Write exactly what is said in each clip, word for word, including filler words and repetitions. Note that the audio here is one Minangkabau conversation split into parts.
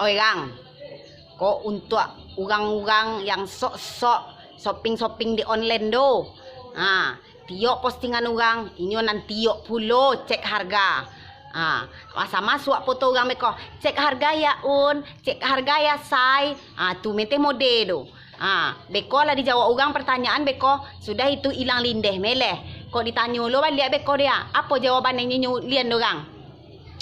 Orang. Ko untuak urang-urang yang sok-sok shopping-shopping di online do. Ha, tiok postingan urang, inyo nan tiok pulo cek harga. Ha, masa masuak foto urang beko, "Cek harga ya, Un, cek harga ya, Say." Ha, tu menteh mode do. Ha, beko lah dijawab urang pertanyaan beko, sudah itu ilang lindeh meleh. Kok ditanyo lo baliak beko dia, apo jawabannyo nyo lian urang?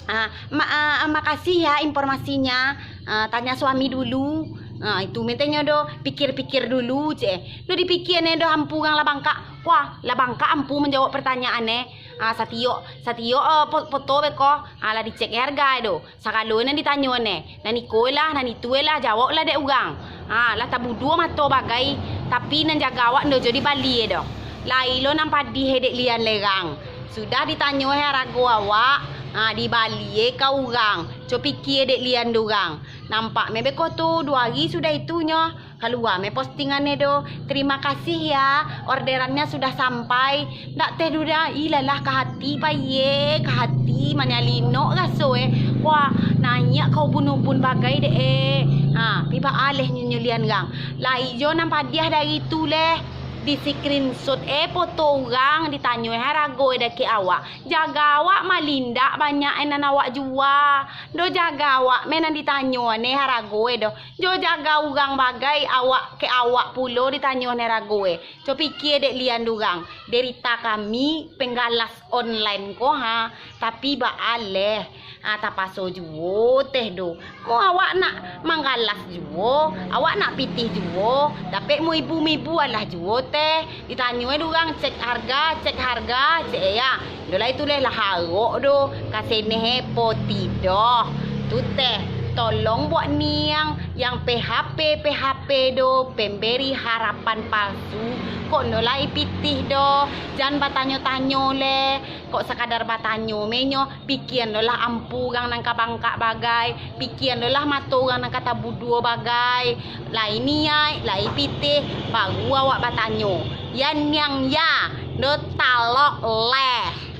Ah, ma-, ah, makasih ya informasinya. Ah, tanya suami dulu. Ah, itu mentenyo do, pikir-pikir dulu, ceh. Do dipikianyo do ampu urang lah bangkak. Wah, lah bangkak ampu manjawab pertanyaan, eh. Ah, satiok, satiok, eh, po-, foto beko. Ah, lah dicek harga do. Sagalo nan ditanyo ne. Nan iko lah, nan itu lah, jawab lah dek urang. Ah, lah tabuduo mato bagai, tapi nan jaga awak ndo jo dibali do. Lai lo nan padih dek lian lerang. Sudah ditanyo harago awak, ha, dibali ka urang. Co pikie dek lian durang. Nampak me beko tu, duo hari sudah itunyo. Kalua me postingan ne do. "Terima kasih ya, orderannya sudah sampai." Ndak teh duda, ih lalah ka hati payie, ka hati manialinok raso eh. Wah, naiak ka ubun-ubun bagai dek eh. Ha, pi baa leh nyo lian rang. Lai jo nan padiah dari tu leh. Di screenshot eh foto urang, ditanyo eh harago eh dakek awak. Jaga awak malindak banyak eh nan awak jua. Do jaga awak me nan ditanyo ne harago eh do. Jo jaga urang bagai awak ke awak pulo ditanyo ne harago eh. Co pikie dek lian durang. Derita kami penggalas online ko ha. Tapi baa leh. Ha, tapaso juo teh do. Mo awak nak manggalas juo, awak nak pitih juo, dapek mo ibu-ibu alah juo teh. Ditanyo eh durang cek harga, cek harga, cek eh ya. Ndo lah itu leh lah harok do, ka seneh eh po tido. Tu teh, tolong buat niang yang P H P, P H P do, pemberi harapan palsu. Kok ndo lah ipitih do, jan batanyo-tanyo leh. Kok sakadar batanyo me nyo, pikian lo lah ampu urang nan ka bangkak bagai, pikian lo lah mato urang nan ka tabuduo bagai. Lai niaik, lai pitih, baru awak batanyo. Ya niang ya, ndo talok leh.